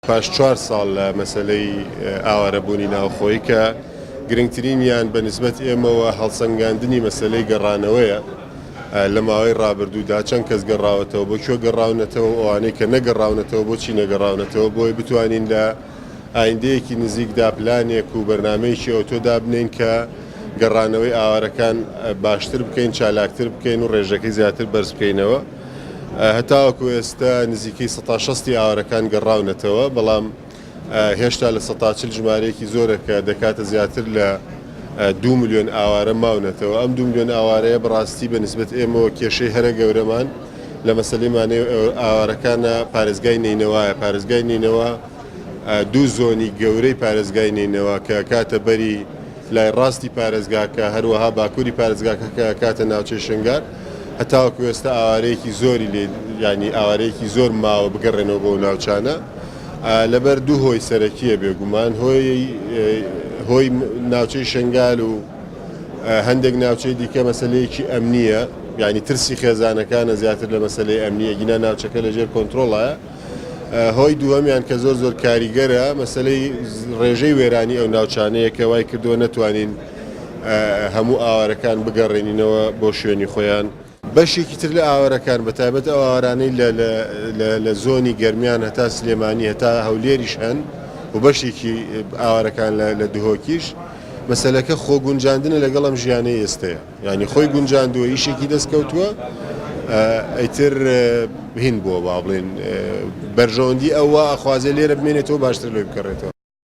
پاش چوار ساڵ لە مەسەلەی ئاوارەبوونی ناوخۆیی کە گرنگترینیان بە نسبەت ئێمەوە هەڵسەنگاندنی مەسەلەی گەڕانەوەیە لە ماوەی ڕابردوودا چەند کەس گەڕاوەتەوە بۆ کوێ گەڕاونەتەوە و ئەوانەی کە نەگەڕاونەتەوە بۆچی نەگەڕاونەتەوە بۆی بتوانین لە ئایندەیەکی نزیکدا پلانێک و بەرنامەیەکی ئەوتۆ دابنێین کە گەڕانەوەی ئاوارەکان باشتر بکەین چالاکتر بکەین و ڕێژەکەی زیاتر بەرز بکەینەوە. هەتاوەکو ئێستا نزیکەی سەتا شەستی ئاوارەکان گەڕاونەتەوە، بەڵام هێشتا لە سەتا 40 ژمارەیەکی زۆرە کە دەکاتە زیاتر لە دوو ملیۆن ئاوارە ماونەتەوە. ئەم دوو ملیۆن ئاوارەیە بەڕاستی بە نسبەت ئێمەوە کێشەی هەرە گەورەمان لە مەسەلەی مانەوەی ئاوارەکانە پارێزگای نەینەوایە. پارێزگای نەینەوا دوو زۆنی گەورەی پارێزگای نەینەوا کە کاتە بەری لای ڕاستی پارێزگاکە، هەروەها باکووری پارێزگاکە کە ئەکاتە ناوچەی شنگال، هەتاوەکو ئێستا ئاوارەیەکی زۆری لێ یانی ئاوارەیەکی زۆر ماوە بگەڕێنەوە بۆ ناوچانە لەبەر دوو هۆی سەرەکیە بێگومان هۆی هۆی ناوچەی شنگال و هەندێک ناوچەی دیکە مەسلەیەکی ئەمنیە یعنی ترسی خێزانەکانە زیاتر لە مەسلەی ئەمنیە گینا ناوچەکە لەژێر کۆنترۆڵایە هۆی دووەمیان کە زۆر زۆر کاریگەرە مەسەلەی ڕێژەی وێرانی ئەو ناوچانەیە کە وای کردووە نەتوانین هەموو ئاوارەکان بگەڕێنینەوە بۆ شوێنی خۆیان. بەشێکی تر لە ئاوارەکان بە تایبەت ئەو ئاوارانەی لە زۆنی گەرمیان هەتا سلێمانی هەتا هەولێریش هەن و بەشێکی ئاوارەکان لە دهۆکیش مەسەلەکە خۆگونجاندنە لەگەڵ ئەم ژیانەی ئێستەیە. یانی خۆی گونجاندووە ئیشێکی دەست کەوتووە ئیتر هین بووە با بڵێن بەرژەوەندی ئەوە ئەخوازێ لێرە بمێنێتەوە باشتر لەوەی بگەڕێتەوە.